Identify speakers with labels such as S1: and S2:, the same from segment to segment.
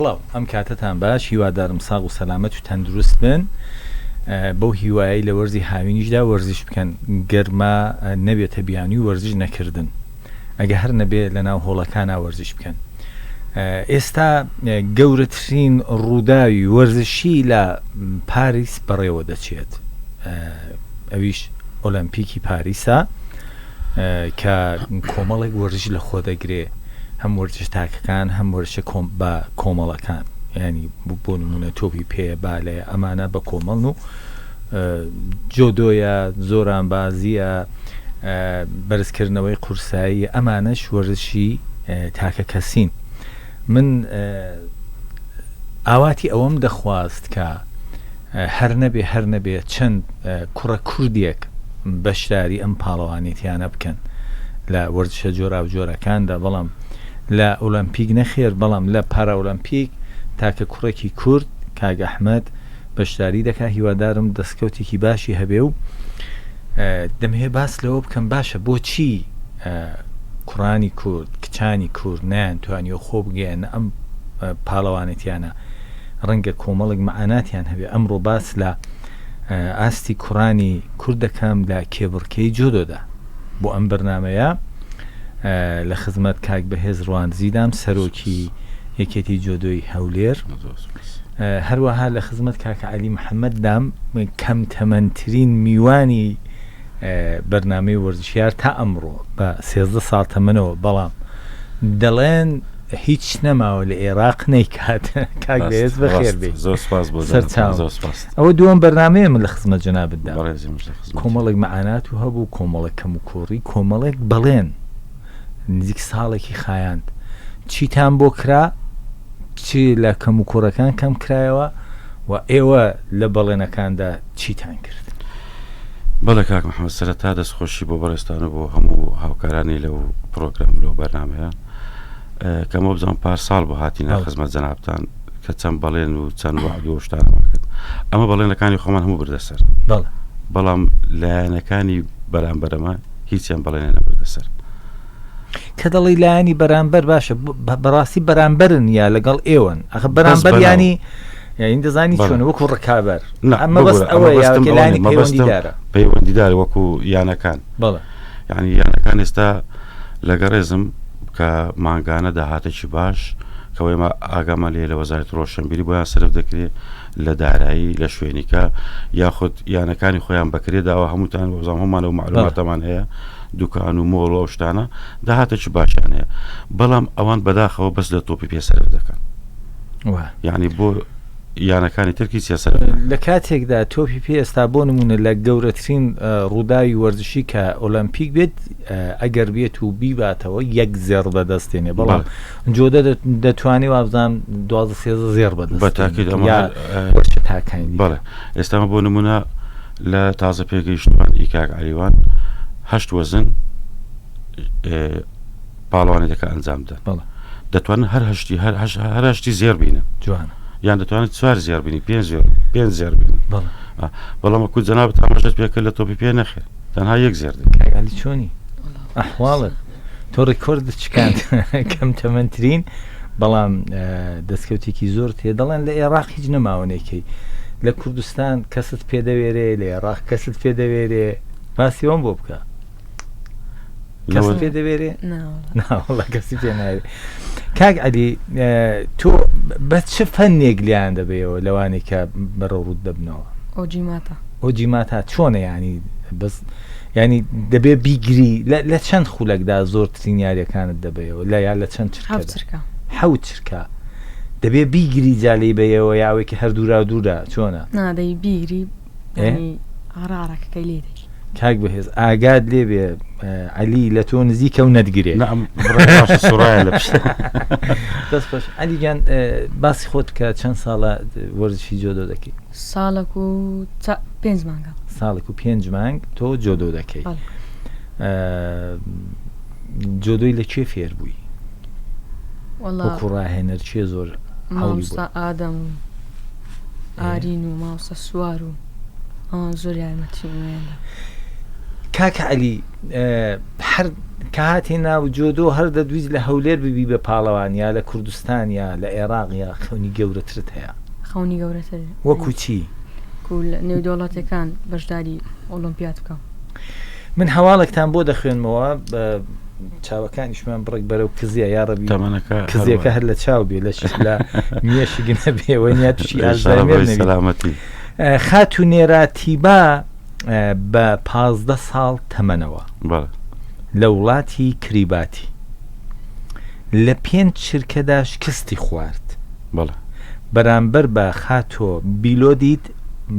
S1: سڵاو ئەم کاتەتان باش هیوادارم ساغ و سەلامەت و تەندروست بن بەو هیوایەی لە وەرزی هاوینیشدا وەرزش بکەن گەرما نەبێتە بیانوی وەرزش نەکردن ئەگە هەر نەبێ لە ناو هۆڵەکانا وەرزش بکەن ئێستا گەورەترین ڕووداوی وەرزشی لە پاریس بەڕێوە دەچێت ئەویش ئۆلەمپیکی پاریسە کە کۆمەڵێک وەرزش لە خۆ دەگرێ هەم وەرزش تاکەکان هەم وەرزشە کۆم بە کۆمەڵەکان ینی بۆ نمونە تۆپی پێ بالەیە ئەمانە بە کۆمەڵن و جۆدۆیە زۆرانبازیە بەرزکردنەوەی قورسایی ئەمانەش وەرزشی تاکە کەسین من ئاواتی ئەوەم دەخواست کە هەر نەبێ هەر نەبێ چەند کوڕە کوردێک بەشداری ئەم پاڵەوانێتیانە بکەن لە وەرزشە جۆراوجۆرەکاندا، بەڵام لە ئۆلەمپیک نەخێر، بەڵام لە پاراولەمپیک تاکە کوڕێکی کورد کاک ئەحمەد بەشداری دەکا، هیوادارم دەستکەوتێکی باشی هەبێ و دەمهەوێ باس لەوە بکەم باشە بۆچی کوڕانی کورد کچانی کورد نەیانتوانیوە خۆ بگەیەنە ئەم پاڵەوانێتیانە؟ ڕەنگە کۆمەڵێک مەعاناتیان هەبێ ئەمڕۆ باس لە ئاستی کوڕانی کورد دەکەم لە کێبڕکێی جۆدۆدا بۆ ئەم بەرنمەیە لە خزمەت کاک بەهێز ڕواندزیدام سەرۆکی یەکێتی جۆدۆی هەولێر هەروەها لە خزمەت کاکە علی محەممەد دام کەم تەمەنترین میوانی بەرنامەی وەرزشیار تا ئەمڕۆ بە 13 ساڵ تەمەنەوە بەڵام دەڵێن هیچ نەماوە لە ئێراق نەیکات کاک بەهێز بەخێر بێی
S2: زۆر سپاس بۆ
S1: سەرچاو
S2: زۆر سپاس
S1: ئەوە دووەم بەرنامەیە من لە خزمەت جەنابتدا
S2: بەڕێزی منش لە خزمەت
S1: کۆمەڵێک مەعانات و هەبوو کۆمەڵێک کەم و کوڕی کۆمەڵێک بەڵێن نزیک ساڵێکی خایاند چیتان بۆ کرا چی لە کەم و کوڕەکان کەم کرایەوە و ئێوە لە بەڵێنەکاندا چیتان کرد؟
S2: بەڵێ کاک محەممەد سەرەتا دەستخۆشی بۆ بەڕێزتان و بۆ هەموو هاوکارانی لەو پرۆگرام لەو بەرنمەیە کەمە بزان پار ساڵ بۆ هاتینە خزمەت جەنابتان کە چەند بەڵێن و چەند وعد و شتانمان کرد ئەمە بەڵێنەکانی خۆمان هەموو بردە سەر بەڵام لایەنەکانی بەرامبەرەمە هیچیان بەڵێنیان نەبردە سەر.
S1: کە دەڵی لایەنی بەرامبەر باشە بەڕاستی بەرامبەرن یا لەگەڵ ئێوەن ئەخە بەرامبەر ینی یعنی دەزانی چۆن وەکو ڕکابەر ئەمە بەس ئەوە لایەنی پەیوەندیدارە
S2: پەیوەندیدار وەکو یانەکان
S1: بەڵێ
S2: یعنی یانەکان ئێستا لەگەڕێزم کە مانگانە داهاتێکی باش کە ئێمە ئاگامان لێ لە وەزارەتی ڕۆشنبیری بۆیان سرف دەکرێت لە دارایی لە شوێنیکە یاخود یانەکانی خۆیان بەکرێ داوە هەمووتان وەزان هەموومان و معلوماتەمان هەیە دوکان و مۆڵ و ئەو شتانە داهاتێکی باشیان هەیە بەڵام ئەوان بەداخەوە بەس لە تۆپی پێ سەرف دەکەن یعنی بۆ یانەکانی ترکی چیە سەر
S1: لە کاتێکدا تۆپی پێ ئێستا بۆ نمونە لە گەورەترین ڕووداوی وەرزشی کە ئۆلەمپیک بێت ئەگەر بێت و بیباتەوە یەک زێڕ بەدەستێنێ بەڵام جۆدە دەتوانانی وابزان دوازە سێزە زێڕ بەدەست تاکانی
S2: بەڵێ ئێستا بۆ نمونە لە تازە پێگەیشتوان ئی کاک عەلیوان هەشت وەزن پاڵەوانێتەکە ئەنجام بدەن
S1: بەڵێ.
S2: دەتوانن هەر هەشتی هەر هەش هەر هەشتی زێر بینن
S1: جوانە
S2: یان دەتوانن چوار زێر بینی پێنج زێر پێنج زێر بینن
S1: بەڵێ
S2: آ، بەڵام وەکو جەنابت ئاماژەت پێ کرد لە تۆپی پێ نەخێر تەنها یەک زێر دێت
S1: کاک عەلی چۆنی ئەحواڵت تۆ ڕیکۆردت شکاند کەم تەمەنترین بەڵام دەستکەوتێکی زۆر تێ دەڵێن لە ئێراق هیچ نەماوە نەیکەی لە کوردستان کەست پێ دەوێرێ لە ئێراق کەست پێ دەوێرێ باسی وەم بۆ بکە کەس پێ دەوێرێ ناوەڵا کەسی پێ ناوێ کاک عەلی تۆ بە چ فەنێک لیان دەبەیەوە لەوانەی کە بەرەو ڕوت دەبنەوە
S3: ئۆجیماتا
S1: ئۆجیماتا چۆنە ینی بەس ینی دەبێ بیگری لە چەند خولەکدا زۆرترین یاریەکانت دەبەیەوە لە یا لە چەند
S3: چرکە
S1: حەوت چرکە دەبێ بیگری جالی بەیەوە یاوێکی هەر دوورا دوورا چۆنە
S3: نادەی بیگری ئاڕاڕەکەکەی لێ دەی
S1: کاک بەهێز ئاگات لێ بێ عەلی لە تۆ نزیکە و نەتگرێ دەست خۆش عەلی گیان باسی خۆت بکە چەند ساڵە وەرزشی جۆدۆ دەکەی
S3: ساڵک و پێنج مانگە
S1: ساڵێک و پێنج مانگ تۆ جۆدۆ دەکەی جۆدۆی لە کێ فێر بووی وەکو ڕاهێنەر کێ زۆر
S3: مامۆستا ئادەم و ئارین و مامۆستا سوار و ئەوان زۆر یارمەتی ئێمەیان دا.
S1: کاکە عەلی هەر کە هاتی ناو جۆدۆ هەر دەدویست لە هەولێر ببی بە پاڵەوان یا لە کوردستان یا لە عێراق یا خەونی گەورەترت هەیە؟
S3: خەونی گەورەتر
S1: وەکو چی؟
S3: کو لە نێودەوڵەتەکان بەشداری ئۆڵۆمپیاد بکەم.
S1: من هەواڵێکتان بۆ دەخوێنمەوە بە چاوەکانیشمان بڕێک بەرەو کزیە یا ڕەبی
S2: تەمەنەکە
S1: کزیەکە هەر لە چاو بێ لە لە مێشک نەبێ وەنیا تووشی ئالزایمێر نەبی.
S2: سەلامەتی.
S1: خاتوو نێرا تیبا بە 15 ساڵ تەمەنەوە لە وڵاتی کریباتی لە پێنج چرکەدا شکستی خوارد بەرامبەر بە خاتۆ بیلۆدید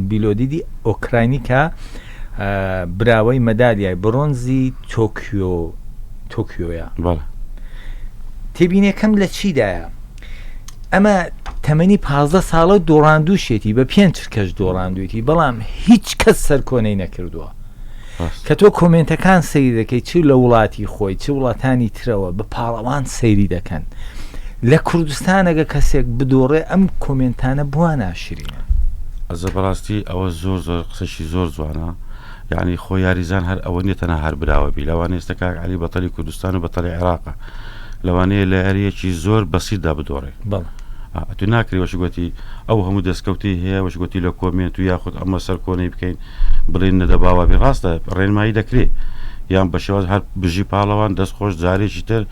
S1: بیلۆدیدی ئۆکراینی کە براوەی مەدالیای بڕۆنزی تۆکیۆ تۆکیۆیە. تێبینەکەم لە چیدایە؟ ئەمە تەمەنی 15 ساڵە و دۆڕاندووشێتی بە پێنج چرکەش دۆڕاندوێتی بەڵام هیچ کەس سەرکۆنەی نەکردووە کە تۆ کۆمێنتەکان سەیری دەکەی چ لە وڵاتی خۆی چ وڵاتانی ترەوە بە پاڵەوان سەیری دەکەن لە کوردستان ئەگە کەسێک بدۆڕێ ئەم کۆمێنتانە بوا ناشرینە.
S2: ئەزە بەڕاستی ئەوە زۆر زۆر قسەشی زۆر جوانە یعنی خۆ یاریزان هەر ئەوە نیە تەنها هەر براوە بی لەوانەیە ئێستا کاک عەلی بەتەلی کوردستان و بەتەلی عێراقە لەوانەیە لە یاریەکی زۆر بەسیتدا بدۆڕێ
S1: بەڵێ.
S2: ئەتو ناکرێ وەش گوتی ئەو هەموو دەستکەوتی هەیە وەش گوتی لە کۆمێنت و یاخود ئەمە سەر کۆنەی بکەین بڵێن نەدەباوابی ڕاستە ڕێنمایی دەکرێ یان بە شێواز هەر بژی پاڵەوان دەست خۆش جارێکی تر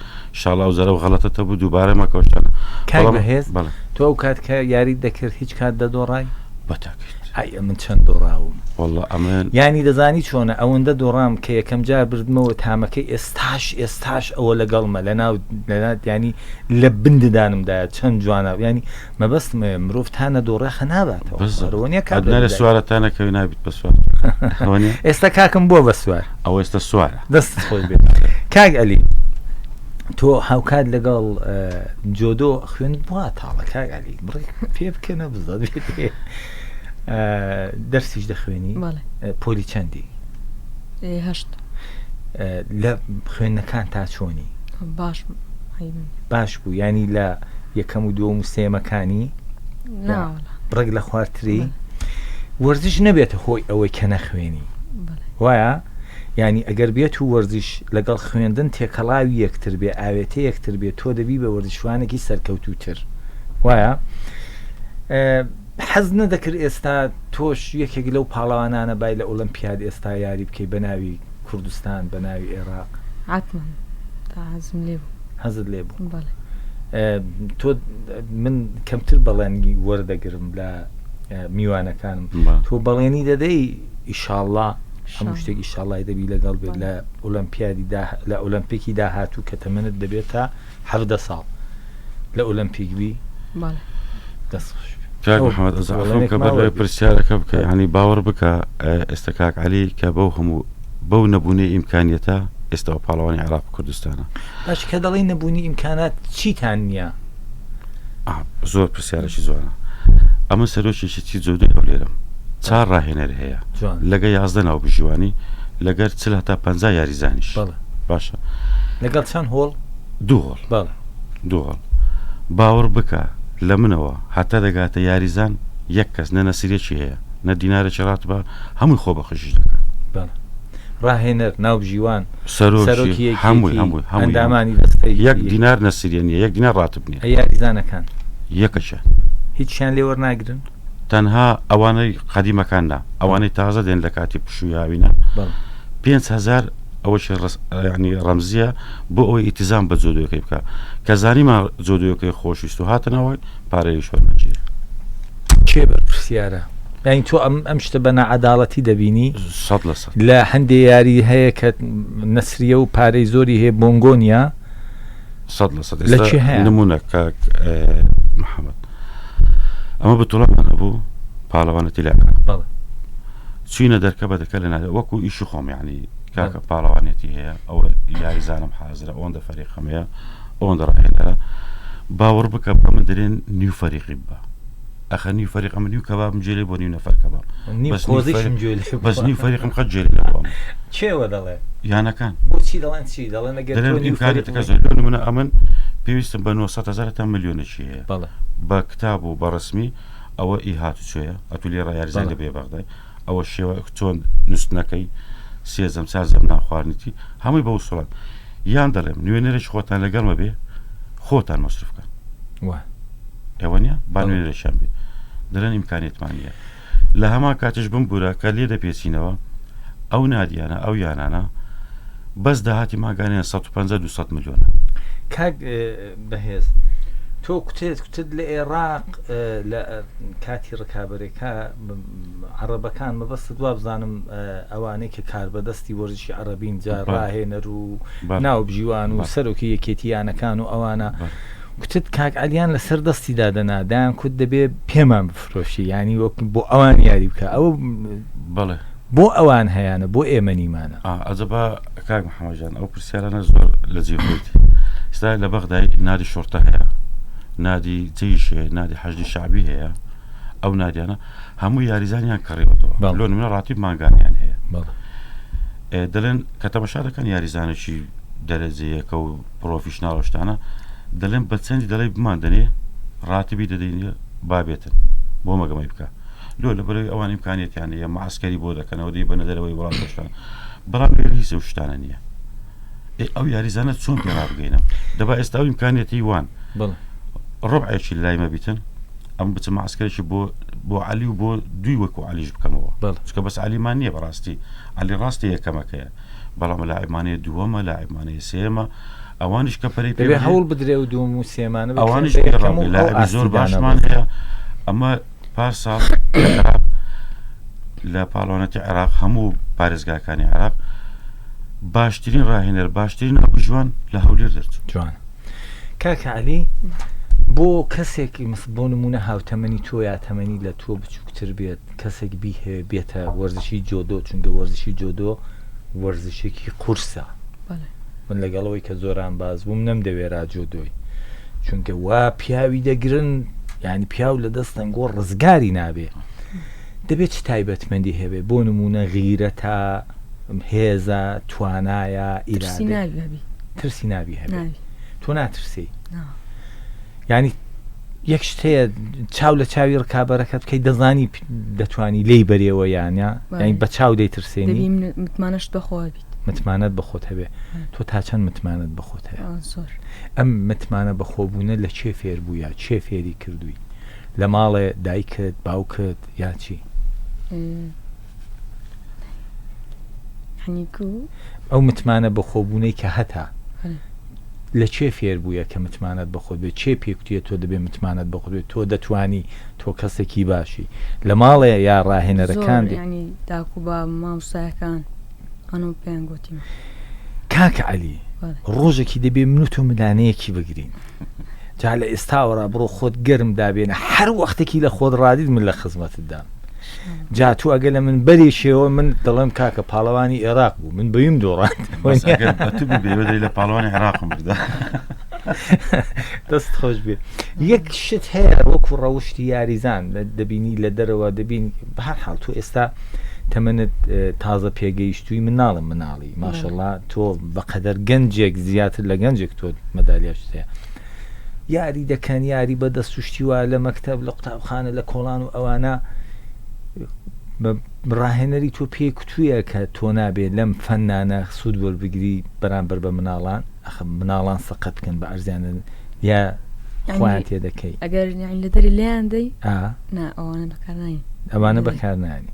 S2: شاڵا و زەرە و غەڵەتە تەبوو دووبارە مەکەوشتانە
S1: کاک بەهێز تۆ ئەو کات کە یاریت دەکرد هیچ کات دەدۆڕای؟
S2: بەتاکید.
S1: ئای ئەمن چەند دۆڕاوم.
S2: وەڵا ئەمن.
S1: یانی دەزانی چۆنە ئەوەندە دۆڕام کە یەکەم جار بردمەوە تامەکەی ئێستاش ئێستاش ئەوە لەگەڵمە لەناو لەنا یانی لە بن ددانمدایە چەند جوانە یانی مەبەستم ئەوەیە مرۆڤ تا نەدۆڕێ خە ناباتەوە
S2: بالضبط.
S1: ئەوە نییە کابرا
S2: ئەدنارێ
S1: بدای.
S2: سوارە تا نەکەوی نابیت بە سوار ئەوە نییە؟
S1: ئێستا کاکم بووە بە سوار
S2: ئەوە ئێستا سوارە.
S1: دەستت خۆش بێت کاک ئەلی تۆ هاوکات لەگەڵ جۆدۆ خوێند بووە تاڵە کاک عەلی بڕێک پێ بکەنە بزە دەرسیش دەخوێنی پۆلی چەندی
S3: هەشت
S1: لە خوێندنەکان تا چۆنی
S3: باش
S1: باش بوو ینی لە یەکەم و دووەم و سێمەکانی بڕێک لە خوارتری وەرزش نەبێتە هۆی ئەوەی کە نەخوێنی وایە یانی ئەگەر بێت و وەرزش لەگەڵ خوێندن تێکەڵاوی یەکتر بێ ئاوێتە یەکتر بێ تۆ دەبی بە وەرزشوانێکی سەرکەوتووتر وایە؟ حەز نەدەکرد ئێستا تۆش یەکێک لەو پاڵەوانانە بای لە ئۆلەمپیاد ئێستا یاری بکەی بە ناوی کوردستان بە ناوی ئێراق؟
S3: حەتمەن تا حەزم لێ بوو.
S1: حەزت لێ بوو؟
S3: بەڵێ.
S1: تۆ من کەمتر بەڵێنی وەردەگرم لە میوانەکانم تۆ بەڵێنی دەدەی ئیشاڵڵا هەموو شتێک ئیشاڵای دەبی لەگەڵ بێت لە ئۆلەمپیادی لە ئۆلەمپیکی داهاتوو کە تەمەنت دەبێت تا حەڤدە ساڵ لە ئۆلەمپیک بی دەست خۆش بێ.
S2: کاک محمد ئەزا عەفوم کە بەر لەوەی پرسیارەکە بکە یانی باوەڕ بکە ئێستا کاک عەلی کە بەو هەموو بەو نەبوونی ئیمکانیەتە ئێستا ئەو پاڵەوانی عێراق و کوردستانە.
S1: باش کە دەڵێی نەبوونی ئیمکانات چیتان نییە؟
S2: زۆر پرسیارێکی جوانە ئەمە سەرۆکی یەکێتی جۆدەی هەولێرم چار ڕاهێنەر هەیە لەگە 11 ناو بژیوانی لەگەر چل هەتا پ یاریزانیش باشە
S1: لەگەڵ چەند هۆڵ
S2: دوو هۆڵ دوو هۆڵ باوەڕ بکە لە منەوە هەتا دەگاتە یاریزان یەک کەس نە نەسیرێکی هەیە نە دینارێکی ڕاتبە هەمووی خۆ بەخشیش دەکات
S1: ڕاهێنەر، ناوبژیوان،
S2: سەرۆکی
S1: یەکێتی، ئەندامانی دەستەی
S2: یەک دینار نەسریە نیە، یەک دینار ڕاتب نیە.
S1: ئەی یاریزانەکان؟
S2: یەکەکیان.
S1: هیچیان لێ وەرناگرن؟
S2: تەنها ئەوانەی قەدیمەکان نا، ئەوانەی تازە دێن لە کاتی پشووی هاوینە 5000 ئەوەشی ینی ڕەمزیە بۆ ئەوەی ئیتزام بە جۆدۆیەکەی بکە کە زانیمان جۆدۆیەکەی خۆشویست و هاتنەوەی پارەیش وەرناگیرێ.
S1: کێ بەرپرسیارە؟ یانی تۆ ئەم ئەم شتە بە ناعەداڵەتی دەبینی؟
S2: 100%.
S1: لە هەندێ یاری هەیە کە نەسریە و پارەی زۆری هەیە بۆنگۆ نییە؟
S2: 100%.
S1: لە کێ هەیە؟
S2: نمونە کاک محەممەد ئەمە بتوڵەمان هەبوو پاڵەوانەتی لە عێراق.
S1: بەڵێ.
S2: چوینە دەرکە بە دەکە لە نادە وەکو ئیشی خۆم یعنی کاکە پاڵەوانێتی هەیە ئەوە یاریزانم حازرە ئەوەندە فەریقم هەیە ئەوەندە ڕاهێنەرە باوەڕ بکە بە من دەرێن نیو فەریقی بە ئەخە نیو فەریق ئەمە نیو کەبابم جێ لێ بۆ نیو نەفەر کەباب
S1: نیو
S2: بەس نیو
S1: قۆزیشم
S2: فەریق
S1: گوێ لێ
S2: بەس
S1: بووە.
S2: نیو فەریقم قەت جێ لێ نەبووە
S1: کێوە دەڵێ؟
S2: یانەکان
S1: بۆچی دەڵێن چی دەڵێن ئەگەر
S2: دەرێن
S1: تۆ نیو فەریق
S2: ئیمکانیەتەکە
S1: بووی
S2: زۆر لۆ نمونە ئەمن پێویستم بە 900 هەزار تا ملیۆنێکی هەیە
S1: بەڵێ
S2: بە کتاب و بە ڕسمی ئەوە ئی هاتوچۆیە ئەتو لێ ڕا یاریزان
S1: بەڵێ
S2: لێ بێ بەغدای ئەوە شێوە چۆن نووستنەکەی سێزەم چارزەم نان خواردنیتی هەمووی بە وسڵات یان دەڵێم نوێنەرێکی خۆتان لەگەڵمە بێ خۆتان مەسرف بکەن ئێوە نیە با نوێنەرێکیان بێ دەڵێن ئیمکانیەتمان نییە لە هەمان کاتیش بمبورە کە لێ دەپێچینەوە ئەو نادیانە ئەو یانانە بەس داهاتی ماگانیان 150 200 ملیۆنە.
S1: کاک بەهێز تۆ کوتت کوتت لە ئێراق لە کاتی ڕکابەرێکە عەڕەبەکان مەبەستت وابزانم ئەوانەی کە کاربەدەستی وەرزشی عەڕەبین جا ڕاهێنەر و ناوبژیوان و سەرۆکی یەکێتی یانەکان و ئەوانە کوتت کاک عەلیان لەسەر دەستی دادەنا دایان کوت دەبێ پێمان بفرۆشی ینی وەک بۆ ئەوان یاری بکە ئەو
S2: بەڵێ
S1: بۆ ئەوان هەیانە بۆ ئێمە نیمانە
S2: ئەجەبا کاک محەممەجان ئەو پرسیارانە زۆر لە جێ خۆیتی ئستا لە بەغدای نادی شۆرتە هەیە نادی جەیش هەیە نادی حەشدی شعبی هەیە ئەو نادیانە هەموو یاریزانیان کڕیوەتەوە لۆ نمونە ڕاتیب مانگانیان هەیە دەڵێن کە تەمەشا دەکەن یاریزانێکی دەرەجەیەکە و پرۆفیشناڵ شتانە دەڵێن بە چەندی دەڵێ بمان دەنێ ڕاتبی دەدەین بابێتن بۆ مەگەمەی بکە لۆ لە بەرەوەی ئەوان ئیمکانیەتیان هەیە معسکەری بۆ دەکەنەوە دەی بەنە دەرەوەی وڵات شتان بەڵام لێرە هیچ ئەو شتانە نییە ئەو یاریزانە چۆن پێ ڕابگەینم دەبا ئێستا ئەو ئیمکانیەتی وان ڕبعێکی لای مەبیتن ئەم بچم معسکەرێکی بۆ بۆ عەلی و بۆ دووی وەکو عەلیش بکەمەوە چکە بەس عەلیمان نییە بەڕاستی عەلی ڕاستی یەکەمەکەیە بەڵام لاعبمانەیە دووەمە لاعبمانەیە سێمە ئەوانیش کە پەرەی
S1: پێ هەوڵ بدرێ و دووەم و سێمانە
S2: ئەوانیش لاعبی زۆر باشمان هەیە ئەمە پار ساڵ لە پاڵوانەتی عێراق هەموو پارێزگاکانی عێراق باشترین ڕاهێنەر باشترین ناوبژیوان لە هەولێر دەرچوو
S1: جوان کاکە عەلی بۆ کەسێک مس بۆ نمونە هاوتەمەنی تۆ یا تەمەنی لە تۆ بچووکتر بێت کەسێک بیهەوێ بێتە وەرزشی جۆدۆ چونکە وەرزشی جۆدۆ وەرزشێکی قورسە من لەگەڵەوەی کە زۆران باز بووم نەمدەوێرا جۆدۆی چونکە وا پیاوی دەگرن ینی پیاو لە دەست دەنگۆ ڕزگاری نابێ دەبێت چ تایبەتمەندی هەبێ بۆ نمونە غیرەتە هێزە توانایە
S3: ئیرادە
S1: ترسی نابی هەبێ تۆ ناترسی ینی یەک شت هەیە چاو لە چاوی ڕکابەرەکەت بکەی دەزانی دەتوانی لی بەرێوە یانە ینی بە چاو دەیترسێنی
S3: متمانەشت بەخۆ بیت
S1: متمانەت بە خۆت هەبێ تۆ تا چەند متمانەت بە خۆت هەیە زۆر ئەم متمانە بەخۆبوونە لە چێ فێر بووە چێ فێری کردووی لە ماڵێ دایکت باوکت یا چی ئەو متمانە بەخۆبوونەی کە هەتە لە چێ فێر بوویە کە متمانەت بەخۆت بێت چێ پێکوتیە تۆ دەبێ متمانەت بەخۆت بێت تۆ دەتوانی تۆ کەسێکی باشی لە ماڵێ یا ڕاهێنەرەکان
S3: ینی داکو بە مامۆستایەکان ئەنو پێیان گوتیم
S1: کاکە عەلی ڕۆژێکی دەبێ من و تۆ ملانەیەکی بگرین جا لە ئێستاوەڕا بڕۆ خۆت گەرم دابێنە هەر وەختێکی لە خۆت ڕادیت من لە خزمەتتدام جا تو ئەگە لە من بەرێکیەوە من دەڵێم کاکە پاڵەوانی عێراق بوو من بەویم دۆڕاند
S2: لە پاڵەوانی عێراقم بردا
S1: دەست خۆش بێ یەک شت هەیە وەکو ڕەوشی یاریزان دەبینی لە دەرەوە دەبین بەهر حاڵ تۆ ئێستا تەمەنت تازە پێگەیشتووی مناڵم مناڵی ماشەڵا تۆ بەقەدەر گەنجێک زیاتر لە گەنجێک تۆ مەدالیاشت هەیە یاری دەکەن یاری بە دەست و شتی وا لە مەکتەب لە قوتابخانە لە کۆڵان و ئەوانە ڕاهێنەری تۆ پێی کوتویە کە تۆ نابێ لەم فەنانە سوود وەربگری بەرامبەر بە مناڵان ئەخ مناڵان سەقەت بکەن بە ئەرزیان یا خۆیان تێ دەکەی
S3: ئەگەر لە دەری لێیان دەی نا ئەوانە بەکارنانی
S1: ئەوانە بەکارنانی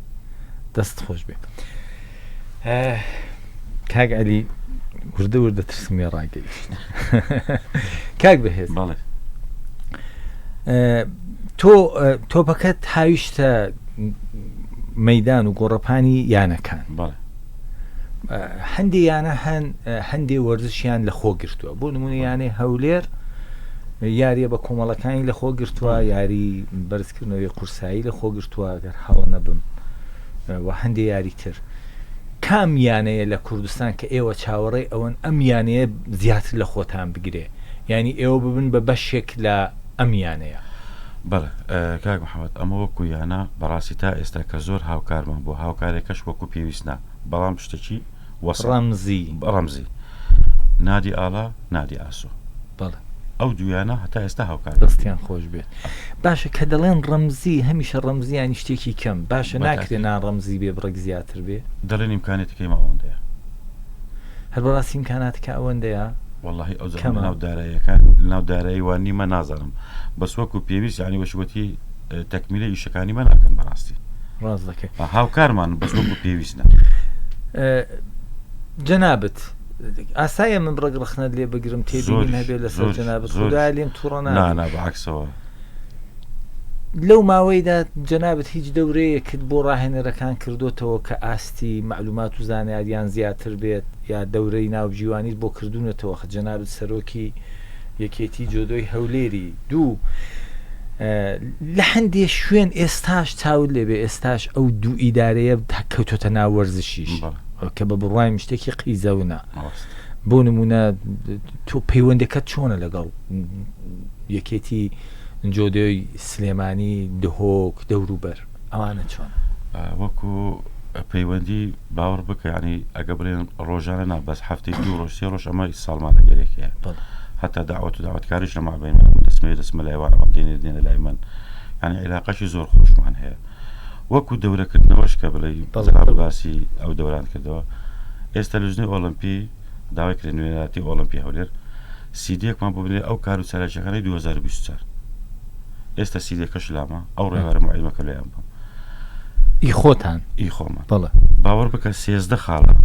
S1: دەست خۆش بێ کاک عەلی وردە وردە ترسم لێ ڕاگەیشت کاک بەهێز
S2: بەڵێ
S1: تۆ تۆپەکەت هاویشتە مەدان و گۆڕەپانی یانەکان
S2: بەڵێ
S1: هەندێ یانە هەن هەندێ وەرزشیان لە خۆ گرتووە بۆ نمونە یانەی هەولێر یاریە بە کۆمەڵەکانی لە خۆ گرتووە یاری بەرزکردنەوەی قورسایی لە خۆ گرتووە گەر هەڵە نەبم و هەندێ یاری تر کام یانەیە لە کوردستان کە ئێوە چاوەڕێی ئەوەن ئەم یانەیە زیاتر لە خۆتان بگرێ یانی ئێوە ببن بە بەشێک لە ئەم یانەیە؟
S2: بەڵێ کاک محەمەد ئەمە وەکو یانە بەڕاستی تا ئێستا کە زۆر هاوکارمان بووە هاوکارێکەش وەکو پێویست نا بەڵام شتێکی وەسەت
S1: ڕەمزی
S2: ڕەمزی نادی ئاڵا نادی ئاسۆ
S1: بەڵێ
S2: ئەو دوویانە هەتا ئێستا هاوکار
S1: دەستیان خۆش بێت باشە کە دەڵێن ڕەمزی هەمیشە ڕەمزیانی شتێکی کەم باشە ناکرێ ناڕەمزی بێ بڕێک زیاتر بێ
S2: دەڵێن ئیمکانێتەکەی ماوەندەیە.
S1: هەر بەڕاستی ئیمکاناتەکە ئەوەندەیە؟
S2: وەڵاهی ئەو
S1: کەمە.
S2: ناو داراییەکان ناو دارایی وان نیمە نازانم بەس وەکو پێویست یعنی وەشوەتی تەکمیلە ئیشەکانی مە ناکەن بەڕاستی.
S1: ڕاست دەکەی.
S2: هاوکارمان بەس وەکو پێویست نا.
S1: جەنابت ئاسایە من بڕێک ڕەخنەت لێ بگرم تێبینیم هەبێ لەسەر جەنابت خودایە لێم تووڕە
S2: نابی. نا نا بەعەکسەوە.
S1: لەو ماوەیدا جەنابت هیچ دەورەیەکت بۆ ڕاهێنەرەکان کردۆتەوە کە ئاستی مەعلومات و زانیاریان زیاتر بێت یا دەورەی ناوبژیوانیت بۆ کردوونەتەوە خە جەنابت سەرۆکی یەکێتی جۆدۆی هەولێری دوو لە هەندێ شوێن ئێستاش چاوت لێبێ ئێستاش ئەو دوو ئیدارەیە کەوتۆتە ناو وەرزشیش کە بە بڕوای من شتێکی قیزەونە بۆ نمونە تۆ پەیوەندەکەت چۆنە لەگەڵ یەکێتی جۆدۆی سلێمانی دهۆک دەوروبەر ئەوانە چۆن؟
S2: وەکو پەیوەندی باوەڕ بکە ینی ئەگە بڵێن ڕۆژانە نا بەس هەفتەی دوو ڕۆژ سێ ڕۆژ ئەمە ساڵمان لەگەرێک هەیە هەتا داوەت و داوەتکاریش لە مابین دەستمێ دەستمە لای وان ئەوان دێنێ دێنە لای من یعنی عیلاقەشی زۆر خۆشمان هەیە وەکو دەورەکردنەوەش کە بڵێ جەناب باسی ئەو دەوران کردەوە ئێستا لجنەی ئۆڵمپی داوای کرد نوێنەرایەتی ئۆڵمپی هەولێر سیدیەکمان بۆ بنێ ئەو کار و چالاکیەکانی 2024 ئێستا سیدیەکەش لامە ئەو ڕێوارە معیمەکە لێیان بم
S1: ئی خۆتان
S2: ئی خۆمان بەڵێ باوەڕ بکە 13 خاڵە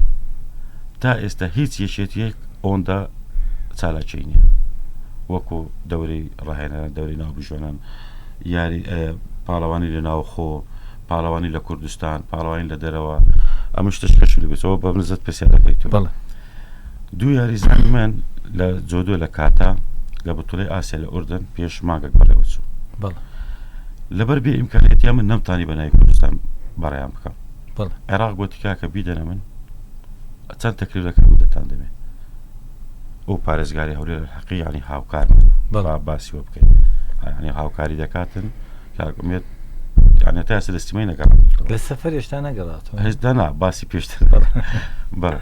S2: تا ئێستا هیچ یەکێتیەک ئۆندە چالاکی نییە وەکو دەورەی ڕاهێنەران دەورەی ناوبژیوانان یاری پاڵەوانی لە ناوخۆ پاڵەوانی لە کوردستان پاڵەوانی لە دەرەوە ئەمە شتش کەش لەبێتەوە بە نزت پرسیارەکەی تۆ
S1: بەڵێ
S2: دوو یاریزانی من لە جۆدۆ لە کاتا لە بتوڵی ئاسیا لە ئوردن پێش مانگێک بەڕێوە چوو
S1: بەڵێ
S2: لەبەر بێ ئیمکانیەتیا من نەمتانی بە ناوی کوردستان بەڕێیان بکەم
S1: بەڵێ
S2: عێراق گوتی کاکە بیدەنە من چەند تەکلیف دەکەم و دەتان دەمێ ئەو پارێزگاری هەولێر حەقی یعنی هاوکارمان
S1: بەڵێ.
S2: با باسی وە بکەین یعنی هاوکاری دەکاتن کاک ئومێد یعنی تا ئێستا دەستیمەی نەگەڕاندووەتەوە
S1: لە سەفەر هێشتا نەگەڕاتەوە
S2: هێشتا نا باسی پێشتر بەڵێ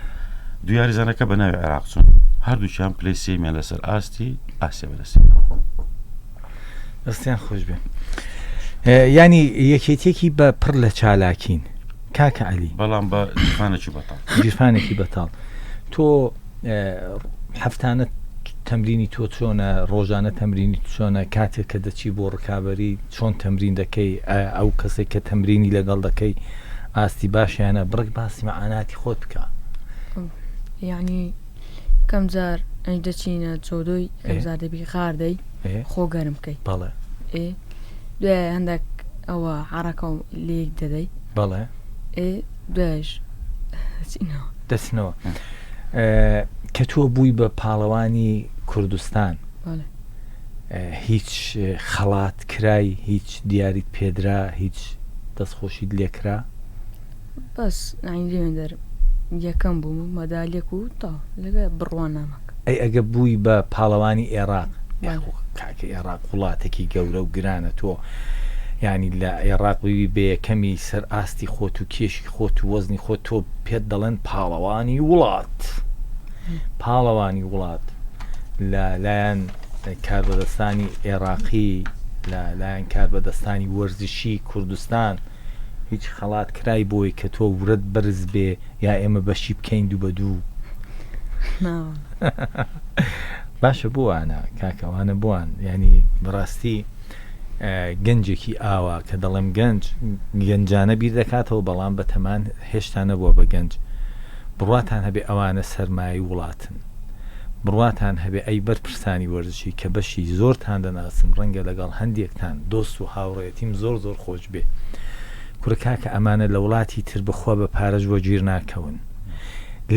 S2: دوو یاریزانەکە بە ناوی عێراق چوون هەردووکیان پلەی سێیەمیان لەسەر ئاستی ئاسیا بەدەستهێناوە.
S1: دەستیان خۆش بێ ینی یەکێتیەکی بە پڕ لە چالاکین کاکە عەلی
S2: بەڵام بە گیرفانێکی بەتاڵ
S1: گیرفانێکی بەتاڵ تۆ هەفتانە تەمرینی تۆ چۆنە ڕۆژانە تەمرینی چۆنە کاتێک کە دەچی بۆ ڕکابی چۆن تەمرین دەکەی ئەو کەسێک کە تەمرینی لەگەڵ دەکەی ئاستی باشیانە بڕک باسی مەعاناتی خۆت بکە
S3: یعنی کەم جار ئەی دەچینە جۆدۆی کەم جار دەبی غار دەی خۆ گەرم بکەی
S1: بەڵێ
S3: ئێ دوای هەندێک ئەوە عڕەکە و لێک دەدەی
S1: بەڵێ
S3: ئێ دوایش دەچینەوە
S1: دەچنەوە کە تۆ بووی بە پاڵەوانی کوردستان
S3: بەڵێ
S1: هیچ خەڵات کرای هیچ دیاریت پێدرا هیچ دەستخۆشیت لێکرا
S3: بەس یانی لێوێندەر یەکەم بووم و مەدالیەک و تا لەگە بڕوانامەک.
S1: ئەی ئەگە بووی بە پاڵەوانی ئێڕاق یاخۆ کاکە ئێڕاق وڵاتێکی گەورە و گرانە تۆ یانی لە ئێڕاق بووی بە یەکەمی سەر ئاستی خۆت و کێشی خۆت و وەزنی خۆت تۆ پێت دەڵێن پاڵەوانی وڵات پاڵەوانی وڵات لە لایەن کاربەدەستانی ئێراقی لە لایەن کاربەدەستانی وەرزشی کوردستان هیچ خەڵات کرای بۆی کە تۆ ورەت بەرز بێ یا ئێمە بەشی بکەین دوو بە دوو باشە بۆوانە کاکە ئەوانە بۆوان ینی بەڕاستی گەنجێکی ئاوا کە دەڵێم گەنج گەنجانە بیر دەکاتەوە بەڵام بەتەمان هێشتا نەبووە بە گەنج بڕواتان هەبێ ئەوانە سەرمایەی وڵاتن بڕواتان هەبێ ئەی بەرپرسانی وەرزشی کە بەشی زۆرتان دەناسم ڕەنگە لەگەڵ هەندێکتان دۆست و هاوڕێیەتیم زۆر زۆر خۆش بێ کورە کاکە ئەمانە لە وڵاتی تر بخوا بە پارەش وەگیر ناکەون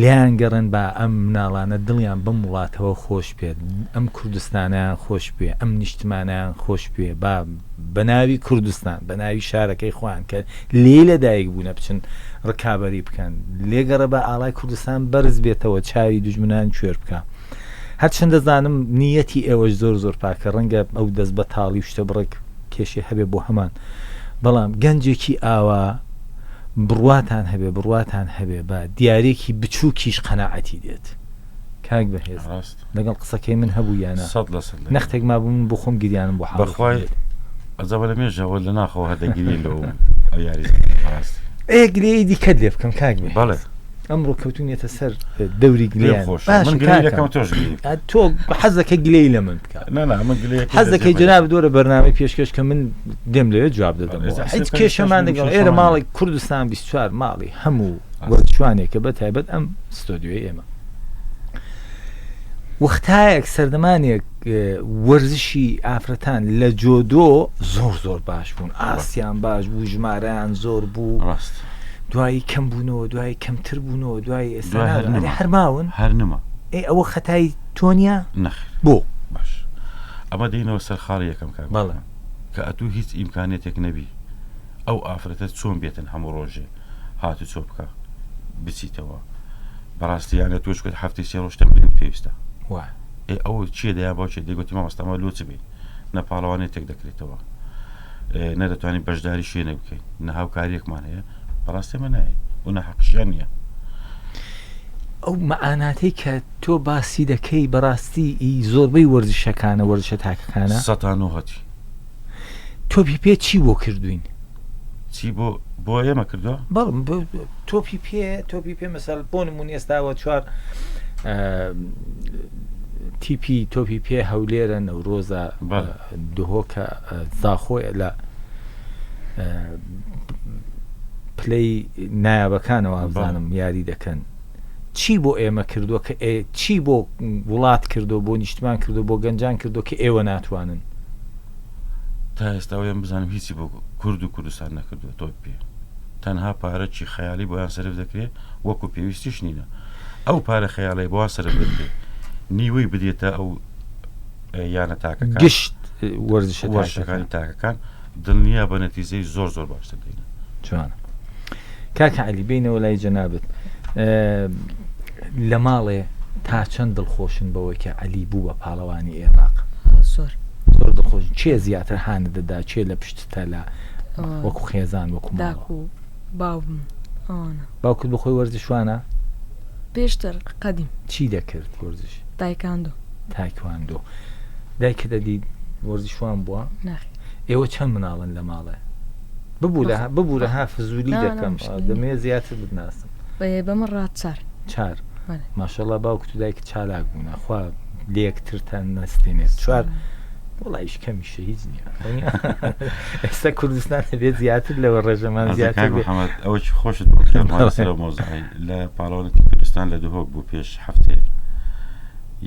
S1: لێیان گەڕێن با ئەم مناڵانە دڵیان بەم وڵاتەوە خۆش بێت ئەم کوردستانیان خۆش بێ ئەم نیشتمانیان خۆش بێ با بە ناوی کوردستان بە ناوی شارەکەی خۆیان کە لێی لەدایک بوونە بچن ڕکابەری بکەن لێگەڕێ با ئاڵای کوردستان بەرز بێتەوە چاوی دوژمنان کوێر بکە هەرچەند دەزانم نیەتی ئێوەش زۆر زۆر پاکە ڕەنگە ئەو دەست بەتاڵی و شتە بڕێک کێشەی هەبێ بۆ هەمان بەڵام گەنجێکی ئاوا بڕواتان هەبێ بڕواتان هەبێ بە دیارێکی بچووکیش قەناعەتی دێت کاک بەهێز
S2: ڕاست
S1: لەگەڵ قسەکەی من هەبوو یانە
S2: سەد لە سەد لەگەڵ.
S1: نەختێک مابوو من بۆ خۆم گریانم بۆ حاڵی خۆم
S2: بەخوای
S1: دێت.
S2: ئەجابە لە مێژەوە لە ناخەوە هەر دەگیرین لەو ئەو یاریزانە بەڕاستی.
S1: ئێ گلەیی دیکەت لێ بکەم کاک بەهێز
S2: بەڵێ.
S1: ئەمڕۆ کەوتونیەتە سەر دەوری گلیان
S2: خۆش
S1: باشە
S2: من گلەیی
S1: کاکە.
S2: دەکەم تۆش گلەیی بکە.
S1: ئە، تۆ حەزەکە گلەیی لە من بکە
S2: نا نا من گلەیەکەی
S1: حەز دەکەی
S2: دەجێ
S1: جەناب دۆرە بەرنامەی پێشکەش کە من دێم لەوێ جواب دەدەمەوە
S2: ئێستا
S1: هیچ
S2: حسێب کە
S1: کێشەمان
S2: ئێستاش
S1: لەگەڵ
S2: من
S1: ئێرە
S2: شەوانە.
S1: ماڵی کوردستان 24 ماڵی هەموو
S2: ڕاست.
S1: وەرزشوانێکە بە تایبەت ئەم ستۆدیۆی ئێمە وەختایەک سەردەمانێک وەرزشی ئافرەتان لە جۆدۆ زۆر زۆر باش بوون ئاستیان باش بوو ژمارەیان زۆر بوو
S2: ڕاست
S1: دوایی کەم بوونەوە دوایی کەمتر بوونەوە دوایی ئێستا
S2: دوای هەر
S1: نازانم. ئەرێ
S2: نەما.
S1: هەر ماون
S2: هەر نەما
S1: ئێ ئەوە خەتای تۆ نییە
S2: نەخێر
S1: بۆ
S2: باش ئەمە دێینەوە سەر خاڵی یەکەم کاک
S1: بەڵێ.
S2: محەمەد. کە ئەتوو هیچ ئیمکانیەتێک نەبی ئەو ئافرەتە چۆن بێتن هەموو ڕۆژێ هاتوچۆ بکا بچیتەوە بەڕاستی یانە تۆش گوت هەفتەی سێ ڕۆژ تەمرین پێویستە
S1: وا
S2: ئێ ئەو چیە دەیان باوکێ دەیگوتی مامۆستا ئەمە لۆ چ بین نە پاڵەوانێتێک دەکرێتەوە نە دەتوانین بەشداری شوێنێک بکەین نە هاوکاریەکمان هەیە بەڕاستی ئەمە نایەین و نە حەقیشیان نییە.
S1: ئەو مەعاناتەی کە تۆ باسی دەکەی بەڕاستی ئی زۆربەی وەرزشەکانە وەرزشە تاکەکانە
S2: سەتا نۆهەتی.
S1: تۆپی پێ چی بۆ کردوین؟
S2: چی بۆ بۆ ئێمە کردووە؟
S1: بەڵم تۆپی پێ تۆپی پێ مەسەل بۆ نموون ئێستاوە چوار تیپی تۆپی پێ هەولێرە نەورۆزە دهۆکە زاخۆیە لە پلەی نایابەکانەوە بزانم یاری دەکەن چی بۆ ئێمە کردووە کە چی بۆ وڵات کردو بۆ نیشتمان کردو بۆ گەنجان کردو کە ئێوە ناتوانن
S2: تا ئێستا ئەوەیان بزانم هیچی بۆ کورد و کوردستان نەکردووە تۆپی پێ تەنها پارەکی خەیاڵی بۆیان سەرف دەکرێت وەکو پێویستیش نینە ئەو پارە خەیاڵی بۆیان سەرف دەکرێت نیوەی بدرێتە ئەو یانە تاکەکان
S1: گشت وەرزشە
S2: وەرزشەکانی تاکەکان دڵنیا بە نەتیجەی زۆر زۆر باشتر دێنن.
S1: جوانە کاکە عەلی بینەوە لای جەنابت لە ماڵێ تا چەند دڵخۆشن بەوەی کە عەلی بوو بە پاڵەوانی ئێراق؟
S3: زۆر
S1: زۆر دڵخۆش کێ زیاتر هانت دەدا کێ لە پشتتە لە وەکو خێزان وەکو
S3: داک و باوکم ئەوانە.
S1: باوکت بۆ خۆی وەرزشوانە؟
S3: پێشتر قەدیم.
S1: چی دەکرد وەرزش؟
S3: تایکاندۆ.
S1: تایکواندۆ. دایکت ئەدی وەرزشوان بووە؟
S3: ناخێر.
S1: ئێوە چەند مناڵن لە ماڵێ؟ ببورە ببورە ها فزولی دەکەم دەمەوێت زیاتر بتناسم.
S3: بە من ڕا چار.
S1: چار. ماشەڵا باوکت و دایکت چالاک بوونە خوا لێکترتان نەستێنێت چوار وڵایش کەمیشە هیچ نییە ئێستا کوردستان دەبێت زیاتر لەوە ڕێژەمان زیاتر
S2: محەممەد ئەوە چی خۆشت مۆزعی لە پاڵەوانەتی کوردستان لە دهۆک بوو پێش هەفتەیە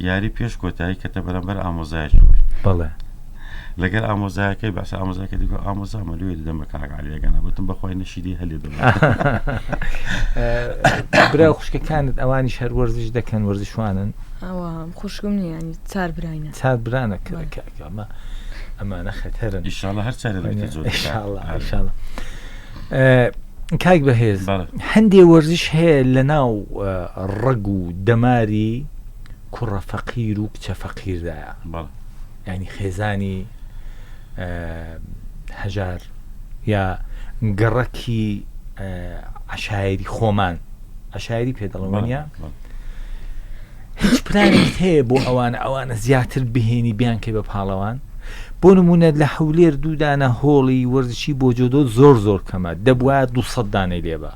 S2: یاری پێش کۆتایی کەتە بەرامبەر ئامۆزایەکی خۆی
S1: بەڵێ
S2: لەگەر ئامۆزایەکەی بەسە ئامۆزاکە دیگۆ ئامۆزا مەلوێ دەدەم بە کاک عەلیەگەنا گوتم بەخوای نەشیدی هەلێ دەدەم
S1: برا و خوشکەکانت ئەوانیش هەر وەرزش دەکەن وەرزشوانن
S3: ئەوە خوشکم نییە ینی چار براینە
S1: چار برانە ئەمە ئەمانە خەتەرن
S2: ئیشاڵە هەر چارە دەبێتە زۆر
S1: ئیشاڵە ئیشاڵە کاک بەهێز هەندێ وەرزش هەیە لە ناو ڕەگ و دەماری کوڕە فەقیر و کچە فەقیردایە ینی خێزانی هەژار یا گەڕەکی عشایری خۆمان عشایری پێ دەڵێن هیچ پلانێکت هەیە بۆ ئەوانە ئەوانە زیاتر بهێنی بیانکەی بە پاڵەوان؟ بۆ نمونە لە هەولێر دوو دانە هۆڵی وەرزشی بۆ جۆدۆ زۆر زۆر کەمە دەبوایە 200 دانەی لێبا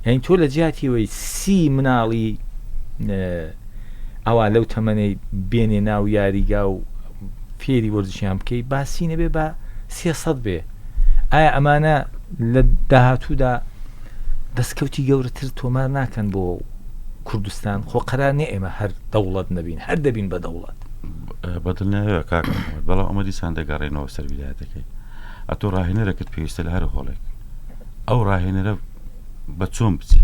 S1: یعنی تۆ لە جیاتیەوەی سی مناڵی ئەوا لەو تەمەنەی بێنێ ناو یاریگا و فێری وەرزشیان بکەی باسی نەبێ بە 300 بێ ئایا ئەمانە لە داهاتوودا دەستکەوتی گەورەتر تۆمار ناکەن بۆ کوردستان خۆ قەرار نیە ئێمە هەر دەوڵەت نەبین هەر دەبین بە دەوڵەت.
S2: بەدڵنیایەوە کاک محمد بەڵام ئەمە دیسان دەگەڕێنەوە سەر ویلایەتەکەی ئەتۆ ڕاهێنەرەکەت پێویستە لە هەر هۆڵێک ئەو ڕاهێنەرە بە چۆن بچی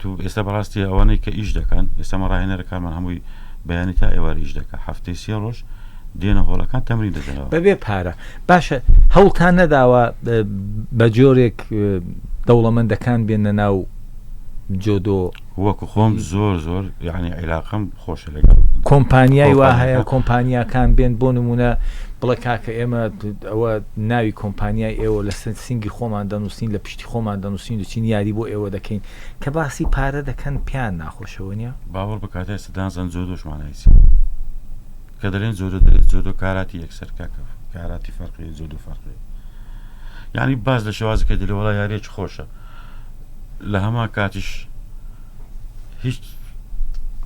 S2: تو ئێستا بەڕاستی ئەوانەی کە ئیش دەکەن ئێستا مە ڕاهێنەرەکانمان هەمووی بەیانی تا ئێوار ئیش دەکە هەفتەی سێ ڕۆژ دێنە هۆڵەکان تەمرین دەدەنەوە
S1: بەبێ پارە باشە هەوڵتان نەداوە بە جۆرێک دەوڵەمەندەکان بێنە ناو جۆدۆ.
S2: وەکو خۆم زۆر زۆر یعنی عیلاقەم خۆشە لەگەڵ
S1: کۆمپانیای وا هەیە کۆمپانیاکان بێن بۆ نمونە بڵێ کاکە ئێمە ئەوە ناوی کۆمپانیای ئێوە لە سنگی خۆمان دەنووسین لە پشتی خۆمان دەنووسین دەچین یاری بۆ ئێوە دەکەین کە باسی پارە دەکەن پێیان ناخۆشەوە نیە؟
S2: باوەڕ بکە تا ئێستا دانزان جۆدۆش مانای چیە کە دەلێن جۆدۆ دەلێت جۆدۆ کاراتی یەکسەر کاکە کاراتی فەرقی جۆدۆ فەرقی یعنی باز لە شێوازەکە دەلێ وەڵا یاریەکی خۆشە. لە هەمان کاتیش هیچ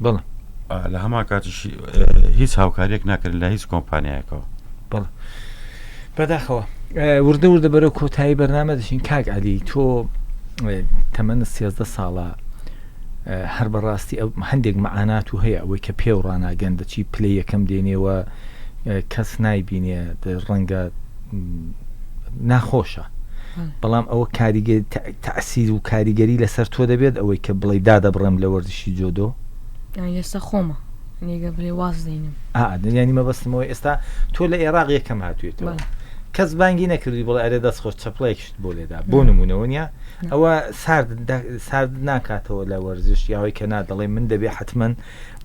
S1: بەڵێ
S2: لە هەمان کاتیش هیچ هاوکاریەک ناکرێت لە هیچ کۆمپانیایەکەوە.
S1: بەڵێ بەداخەوە وردە وردە بەرەو کۆتایی بەرنامە دەچین کاک عەلی تۆ تەمەنت 13 ساڵە هەر بەڕاستی ئەو هەندێک مەعانات و هەیە ئەوەی کە پێو ڕناگەن دەچی پلەی یەکەم دێنێەوە کەس نایبینێ ڕەنگە ناخۆشە بەڵام ئەوە کاریگەری تەئسیر و کاریگەری لەسەر تۆ دەبێت ئەوەی کە بڵێی دادەبڕێم لە وەرزشی جۆدۆ؟
S3: یانی ئێستا خۆمە یانی گەر بڵێ واز دێنم.
S1: ئا یانی مەبەستم ئەوەیە ئێستا تۆ لە ئێراق یەکەم هاتوویتەوە کەس بانگی نەکردووی بڵێ ئەرێ دەست خۆش چەپڵەیەکیشت بۆ لێدا بۆ نموونە وەنیە ئەوە سارد سارد ناکاتەوە لە وەرزش یاوەی کە نا دەڵێ من دەبێ حەتمەن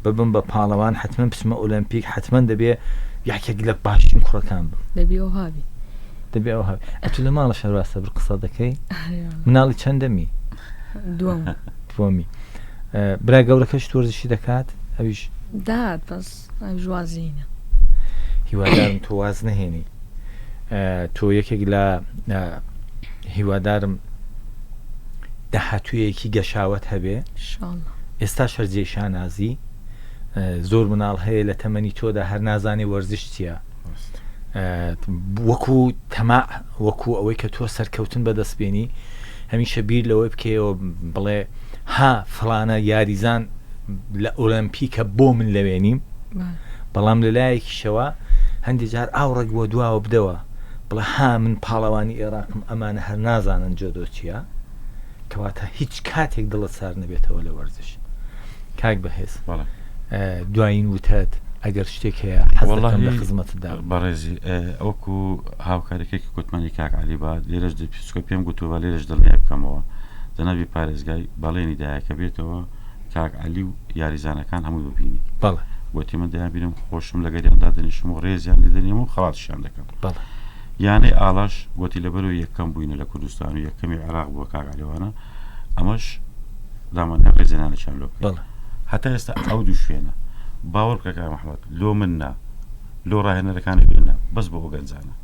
S1: ببم بە پاڵەوان حەتمەن بچمە ئۆلەمپیک حەتمەن دەبێ یەکێک لە باشترین کوڕەکان بم.
S3: دەبێ ئەوها بی.
S1: دەبێ ئەوها بی. ئەتوو لە ماڵە شەروا سەبر قسە دەکەی؟ مناڵی چەندەمی؟
S3: دووەم.
S1: دووەمی. برا گەورەکەشت وەرزشی دەکات؟ ئەویش؟
S3: دەهات بەس ئەویش وازی هێنا.
S1: هیوادارم تۆ واز نەهێنی. تۆ یەکێک لە هیوادارم داهاتوویەکی گەشاوەت هەبێ ئێستاش هەر جێی شانازی زۆر مناڵ هەیە لە تەمەنی تۆدا هەر نازانێ وەرزش چییە وەکو تەما وەکو ئەوەی کە تۆ سەرکەوتن بەدەست بێنی هەمیشە بیر لەوەی بکەیەوە بڵێ ها فلانە یاریزان لە ئۆلەمپیکە بۆ من لەوێ نیم بەڵام لە لایەکیشەوە هەندێک جار ئاوڕێک بۆ دواوە بدەوە بڵێ ها من پاڵەوانی ئێراقم ئەمانە هەر نازانن جۆدۆ چییە کەواتە هیچ کاتێک دڵت سار نەبێتەوە لە وەرزش کاک بەهێز دوایین وتەت ئەگەر شتێک هەیە حەز دەکەم لە خزمەتتدا
S2: بەڕێزی ئەوکو هاوکاریەکەی کوتمانی کاک علی با لێرەش چکە پێم گوتووە لێرەش دڵنیای بکەمەوە جەنابی پارێزگای بەڵێنی دایە کە بێتەوە کاک عەلی و یاریزانەکان هەمووی ببینی
S1: بەڵێ
S2: وتی من دەیان بینم خۆشم لەگەریان دادەنیشم و ڕێزیان لێ دەنێم و خەڵاتیشیان دەکەم
S1: بەڵێ
S2: یانەی ئاڵاش وتی لەبەرەوە یەکەم بووینە لە کوردستان و یەکەمی عێراق بووە کاک عەلیوانە ئەمەش دامانە ڕێزێنانێکیان لۆ بکەین
S1: بەڵێ
S2: هەتا ئێستا ئەو دوو شوێنە باوەڕ بکە کاک محمد لۆ من نا لۆ ڕاهێنەرەکانی بێ نا بەس بۆ ئەو گەنجانە.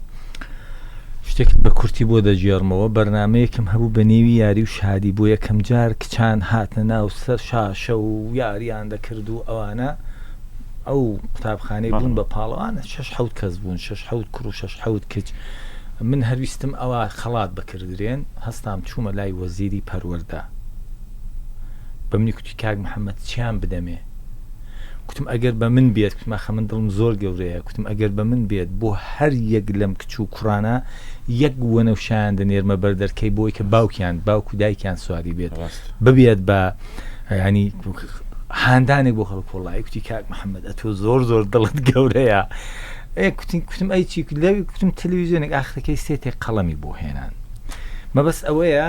S1: شتێکت بە کورتی بۆ دەگێڕمەوە، بەرنامەیەکم هەبوو بە نێوی یاری و شادی، بۆ یەکەم جار کچان هاتنە ناو سەر شاشە و یاریان دەکرد و ئەوانە، ئەو قوتابخانەی بوون بە پاڵەوان شەش حەوت کەس بوون، شەش حەوت کوڕ و شەش حەوت کچ، من هەر ویستم ئەوا خەڵات بکردرێن، هەستام چوومە لای وەزیری پەروەردە، بە منی کوتی کاک محەمەد چیان بدەمێ؟ کوتم ئەگەر بە من بێت، کوتم ئاخە من دڵم زۆر گەورەیە، کوتم ئەگەر بە من بێت بۆ هەر یەک لەم کچ و کوڕانە یەک وەنەوشەیان دەنێرمە بەر دەرکەی بۆی کە باوکیان باوک و دایکیان سواری بێت ببێت بە ینی هاندانێک بۆ خەڵک وڵی کوتی کاک محەممەد ئەتۆ زۆر زۆر دڵت گەورەیە کوتین کوتم ئەی چی لەوی کوتم تەلویزیۆنێک ئاخرەکەی سێتێک قەڵەمی بۆ هێنان مەبەست ئەوەیە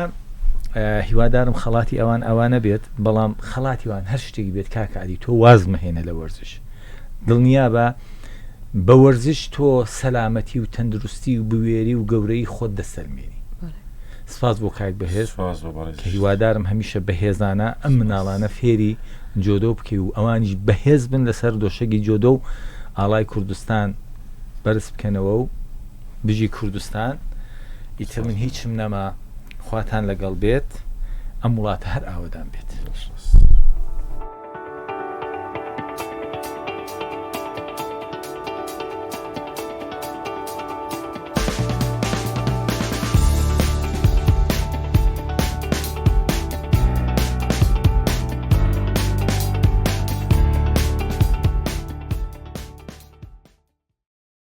S1: هیوادارم خەڵاتی ئەوان ئەوانە بێت بەڵام خەڵاتی وان هەر شتێک بێت کاکە عەلی تۆ واز مەهێنە لە وەرزش دڵنیابە بە وەرزش تۆ سەلامەتی و تەندروستی و بوێری و گەورەی خۆت دەسەلمێنی سپاس بۆ کاک بەهێز کە هیوادارم هەمیشە بەهێزانە ئەم مناڵانە فێری جۆدۆ بکەی و ئەوانیش بەهێز بن لەسەر دۆشەگی جۆدۆ و ئاڵای کوردستان بەرز بکەنەوە و بژی کوردستان ئیتر من هیچم نەما خواتان لەگەڵ بێت ئەم وڵاتە هەر ئاوەدان بێت.